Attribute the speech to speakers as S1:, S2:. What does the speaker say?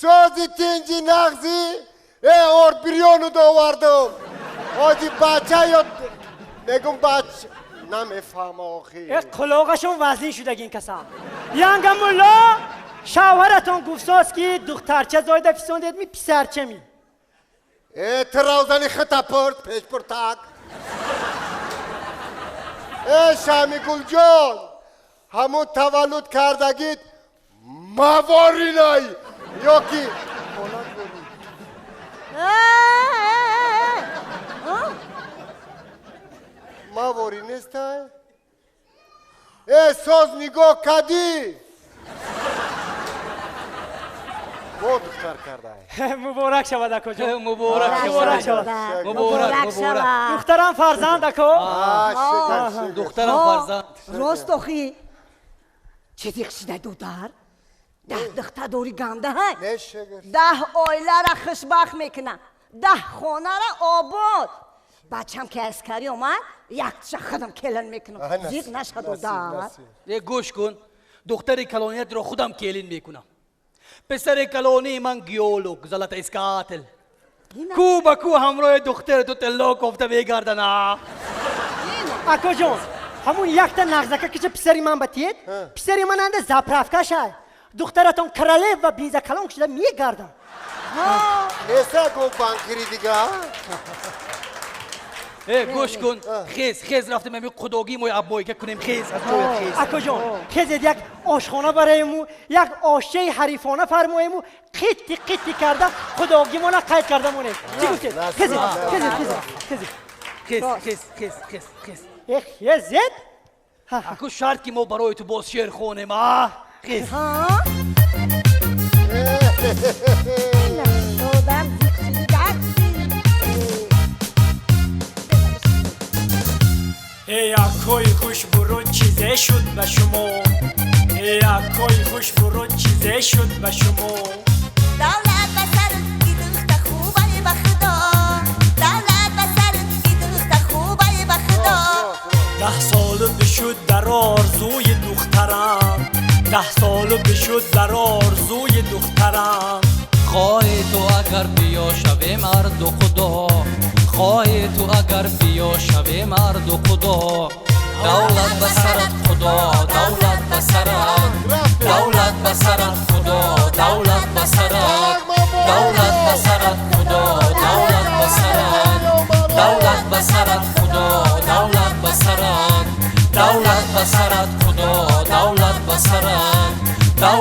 S1: Сози тинҷи нағзи орд бирёну довардам. Ҳоҷи бача ё мегум бач намефаҳма охи.
S2: Құлоғашон вазнин шудагин касам. Янга мулло, шавҳаратон гуфтост ки духтарча зоида фисондед ми писарча ми?
S1: Э, ту равзани хита пурт пешпуртак. Э, Шамигулҷон, ҳамун таваллуд кардагит маворинай ё ки холат ворин? Мавори нестай? Э, соз нигоҳ кадӣ, бо духтар кардай.
S2: Муборак шавад, акоҷон.
S3: Муборак.
S2: Муборак шавад.
S3: Муборак, муборак.
S2: Духтарам фарзанд, ако.
S3: Духтарам фарзанд.
S4: Рост охи, чизи хушидай, додар, 10 духта дори, ганда ҳай. 10 оилара хушбахт мекуна, 10 хонара обод. Бачам ки аскарӣ омад, якча худам келин мекунам, зиқ наша, додар.
S3: Е, гӯш кун, духтари калониятро худам келин мекунам. Писари калонии ман геолог, золотоискатель, ку ба ку ҳамроҳи духтари ту тилло кофта мегардана.
S2: Акоҷон, ҳамун якта нағзака кича писари ман ба тиед. Писари ман анда заправка шай, духтаратон королева бензоколонка шуда мегардам.
S1: Неса гу банкири дига.
S3: Э, гӯш кун, хез, хез, рафтем, ами қудогӣ мои аббойка кунем. Хез аз ҷоят, хез.
S2: Акоҷон, хезед, як ошхона бараему, як ошчаи ҳарифона фармоему, қитти қитти карда худогимона қайд карда монем. Чӣ гуфтед? Хезед, хезед, хезед, хезед.
S3: Хез, хез, хез, хез, хез.
S2: Э, хезед.
S3: Аку шарт ки мо барои ту боз шеър хонем, а? Хез.
S4: Додар, зиқ шуди.
S5: Эй, акои хушбурӯ, чизе шуд ба шумо? Эй, акои хушбурӯ, чизе шуд ба шумо?
S6: Давлат ба сарат, ки духта хубай, ба худо. Давлат ба сарат, ки духта хубай, ба худо.
S5: 10 солу бишуд дар орзуи духтарам, 10 солу бишуд дар орзуи духтарам.
S3: Хоҳӣ ту агар биё шавем ҳарду худо, хоҳӣ ту агар биё шавем ҳарду худо. Давлат ба сарат, худо, давлат ба сарат. Давлат ба сарат, худо, давлат ба сарат. Давлат ба сарат, худо, давлат ба сарат. Давлат ба сарат, худо, давлат ба сарат. Давлат ба сарат, худо, давлат ба сарат.